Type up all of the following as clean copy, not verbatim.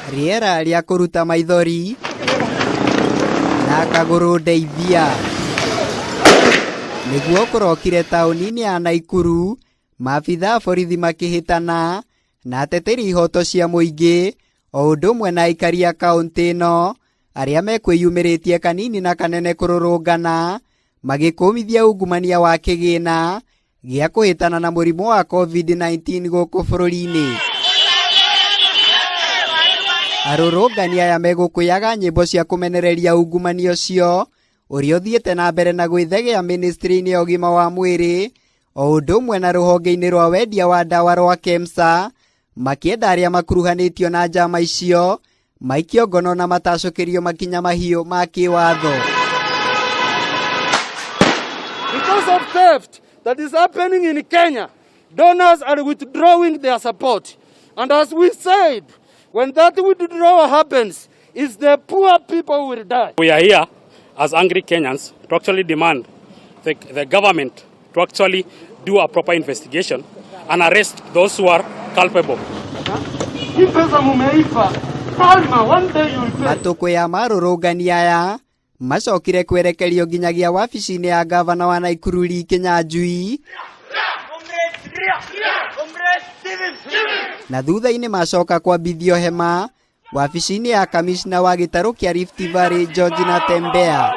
Rĩera rĩa kũruta maithori na kagũrũ ndeithia nĩguo kũrokire taũni-inĩ ya Naikuru, maabitha a borithi makĩhĩtana na ateteri ihoto cia mũingĩ o ũndũ ũmwe na aikari a kaũntĩ ĩno arĩa mekwĩyumĩrĩtie kanini na kanene kũrũrũngana magĩkũmithia ungumania wa kĩgĩna gĩa kũhĩtana na mũrimũ wa COVID-19 gũkũ bũrũri-inĩ. Arũrũngani aya megũkũyaga nyĩmbo cia kũmenereria ungumania ũcio ũrĩa ũthiĩte na mbere na gwĩthegea ministry-inĩ ya ũgima wa mwĩrĩ o ũndũ ũmwe na rũhonge-inĩ rwa wendia wa ndawa rwa KEMSA makĩenda arĩa makuruhanĩtio na njama icio maikio ngono na matacũkĩrio makinya mahiũ ma kĩwatho. Because of theft that is happening in Kenya, donors are withdrawing their support. And as we said, when that withdrawal happens, it's the poor people who will die. We are here as angry Kenyans to actually demand the government to actually do a proper investigation and arrest those who are culpable. Hii pesa mumeipa, karma, one day you will pay. Matũkũ ya marũrũngani aya macokire kwerekerio nginyagia wabici-inĩ ya gavana wa Naikuru Lee Kinyanjui na thutha-inĩ macoka kwambithio hema wabici-inĩ ya kamishna wa gĩtarũ kĩa Rift Valley George Natembeya.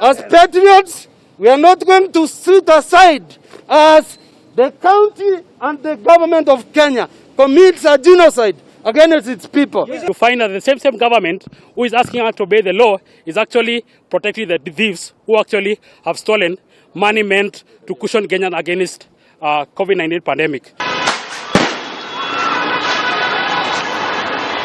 As patriots, we are not going to sit aside as the county and the government of Kenya commits a genocide against its people. To find that the same government who is asking us to obey the law is actually protecting the thieves who actually have stolen money meant to cushion Kenyans against COVID-19 pandemic.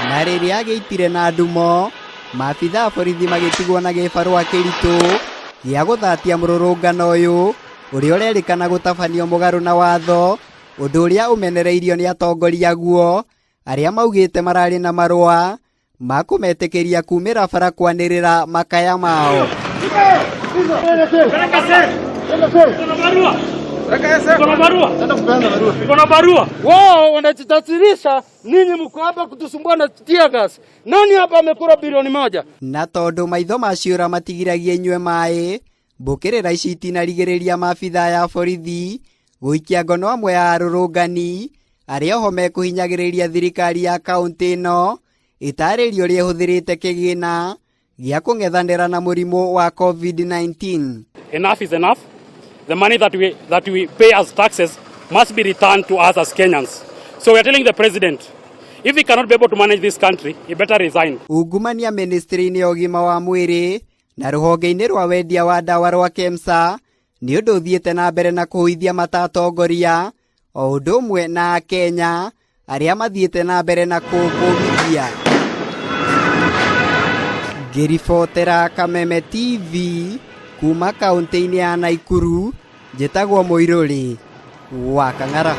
Na rĩrĩa agĩitire na ndumo, maabitha a borithi magĩtigwo na gĩbarũa kĩritũ gĩa gũthatia mũrũrũngano ũyũ ũrĩa ũrerĩkana gũtabanio mũgarũ na watho, ũndũ ũrĩa ũmenereirio nĩ atongoria guo arĩa maugĩte mararĩ na marũa ma kũmetĩkĩria kumĩra bara kwanĩrĩra makaya mao. Wao wanajitasirisha, ninyi mko hapa kutusumbua na tear gas. Nani hapa amekula bilioni 1? Na tondũ maitho ma ciũra matigiragia inyue maĩ, mbũkĩrĩra ici itinarigĩrĩria maabitha ya borithi gũikia ngono amwe ya arũrũngani arĩa oho mekũhinyagĩrĩria thirikari ya kaũntĩ ĩno ĩtarĩrio ũrĩa ĩhũthĩrĩte kĩgĩna gĩa kũng'ethanĩra na mũrimũ wa COVID-19. Enough is enough. The money that we pay as taxes must be returned to us as Kenyans. So we are telling the president, if he cannot be able to manage this country, he better resign. Ungumania ministry-inĩ ya ũgima wa mwĩrĩ na rũhonge-inĩ rwa wendia wa ndawa rwa KEMSA nĩ ũndũ ũthiĩte na mbere na kũhũithia mata atongoria o ũndũ ũmwe na Akenya arĩa mathiĩte na mbere na kũkũmithia. Ngĩribotera Kameme TV kuma kaũntĩ-inĩ ya Naikuru, njĩtagwo Mũirũrĩ wa Kang'ara.